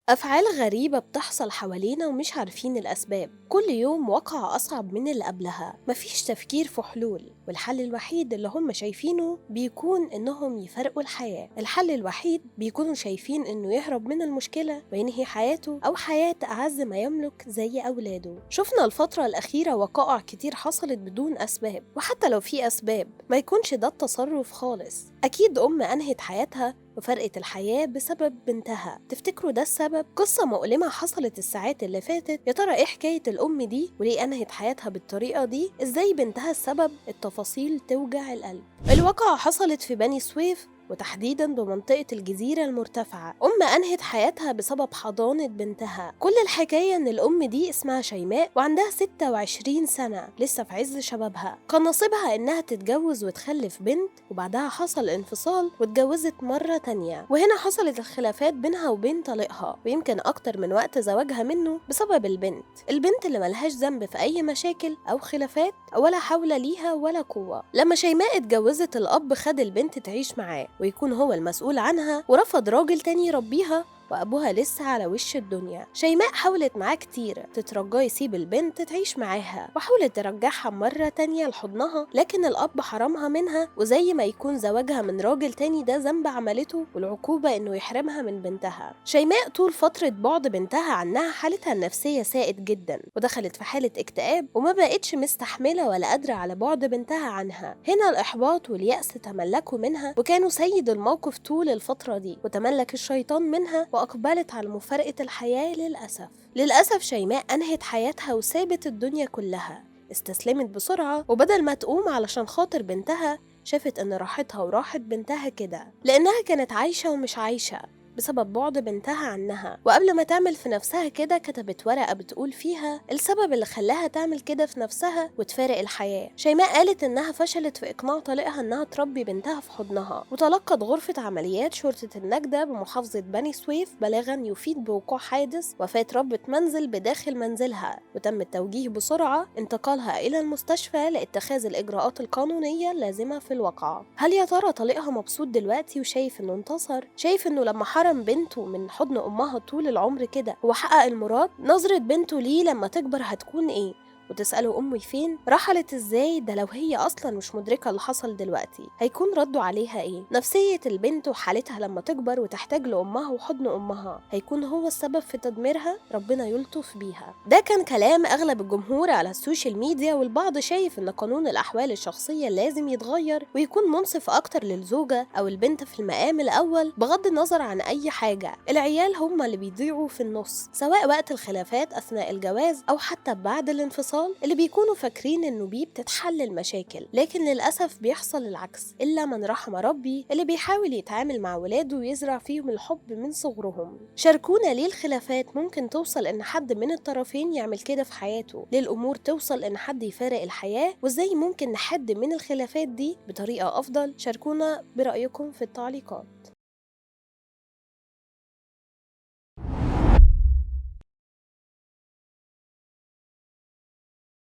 أفعال غريبة بتحصل حوالينا ومش عارفين الأسباب. كل يوم وقعة أصعب من اللي قبلها، مفيش تفكير في حلول، والحل الوحيد اللي هم شايفينه بيكون إنهم يفارقوا الحياة. الحل الوحيد بيكونوا شايفين إنه يهرب من المشكلة وينهي حياته أو حياة أعز ما يملك زي أولاده. شفنا الفترة الأخيرة وقائع كتير حصلت بدون أسباب، وحتى لو في أسباب ما يكونش ده التصرف خالص. أكيد أم أنهت حياتها وفرقت الحياة بسبب بنتها، تفتكروا ده السبب؟ قصة مؤلمة حصلت الساعات اللي فاتت، يا ترى إيه حكاية الأم دي وليه أنهت حياتها بالطريقة دي؟ إزاي بنتها السبب؟ التفاصيل توجع القلب. الواقعة حصلت في بني سويف وتحديدا بمنطقة الجزيرة المرتفعة. أم أنهت حياتها بسبب حضانة بنتها. كل الحكاية إن الأم دي اسمها شيماء وعندها 26 سنة، لسه في عز شبابها. كان نصيبها إنها تتجوز وتخلف بنت، وبعدها حصل انفصال واتجوزت مرة تانية، وهنا حصلت الخلافات بينها وبين طليقها، ويمكن أكتر من وقت زواجها منه بسبب البنت. البنت اللي ملهاش ذنب في أي مشاكل أو خلافات ولا حول ليها ولا قوة. لما شيماء اتجوزت الأب خد البنت تعيش معاه ويكون هو المسؤول عنها، ورفض راجل تاني يربيها وأبوها لسه على وش الدنيا. شيماء حاولت معاه كتير تترجاه يسيب البنت تعيش معاها، وحاولت ترجعها مرة تانية لحضنها، لكن الأب حرمها منها، وزي ما يكون زواجها من راجل تاني ده ذنب عملته والعقوبة إنه يحرمها من بنتها. شيماء طول فترة بعد بنتها عنها حالتها النفسية ساءت جدا، ودخلت في حالة اكتئاب وما بقتش مستحملة ولا قادرة على بعد بنتها عنها. هنا الإحباط واليأس تملكوا منها وكانوا سيد الموقف طول الفترة دي، وتملك الشيطان منها وأقبلت على مفارقة الحياة للأسف. للأسف شيماء أنهت حياتها وسابت الدنيا كلها، استسلمت بسرعة، وبدل ما تقوم علشان خاطر بنتها شافت إن راحتها وراحت بنتها كده، لأنها كانت عايشة ومش عايشة بسبب بعد بنتها عنها. وقبل ما تعمل في نفسها كده كتبت ورقة بتقول فيها السبب اللي خلاها تعمل كده في نفسها وتفارق الحياة. شيماء قالت إنها فشلت في إقناع طليقها إنها تربي بنتها في حضنها، وتلقت غرفة عمليات شرطة النجدة بمحافظة بني سويف بلاغا يفيد بوقوع حادث وفاة ربة منزل بداخل منزلها، وتم التوجيه بسرعة انتقالها إلى المستشفى لاتخاذ الإجراءات القانونية اللازمة في الواقعة. هل يا ترى طليقها مبسوط دلوقتي وشايف إنه انتصر؟ شايف إنه لما حرم بنته من حضن أمها طول العمر كده هو حقق المراد؟ نظرة بنته ليه لما تكبر هتكون إيه؟ وتسأله أمي فين؟ رحلت إزاي؟ ده لو هي أصلا مش مدركة اللي حصل دلوقتي هيكون ردوا عليها إيه؟ نفسية البنت وحالتها لما تكبر وتحتاج لأمها وحضن أمها هيكون هو السبب في تدميرها؟ ربنا يلطف بيها. ده كان كلام أغلب الجمهور على ال social media، والبعض شايف إن قانون الأحوال الشخصية لازم يتغير ويكون منصف أكتر للزوجة أو البنت في المقام الأول بغض النظر عن أي حاجة. العيال هم اللي بيضيعوا في النص، سواء وقت الخلافات أثناء الجواز أو حتى بعد الانفصال، اللي بيكونوا فاكرين انه بيه بتتحل المشاكل، لكن للاسف بيحصل العكس، الا من رحم ربي اللي بيحاول يتعامل مع ولاده ويزرع فيهم الحب من صغرهم. شاركونا ليه الخلافات ممكن توصل ان حد من الطرفين يعمل كده في حياته؟ ليه الامور توصل ان حد يفارق الحياة؟ وازاي ممكن نحد من الخلافات دي بطريقة افضل؟ شاركونا برأيكم في التعليقات.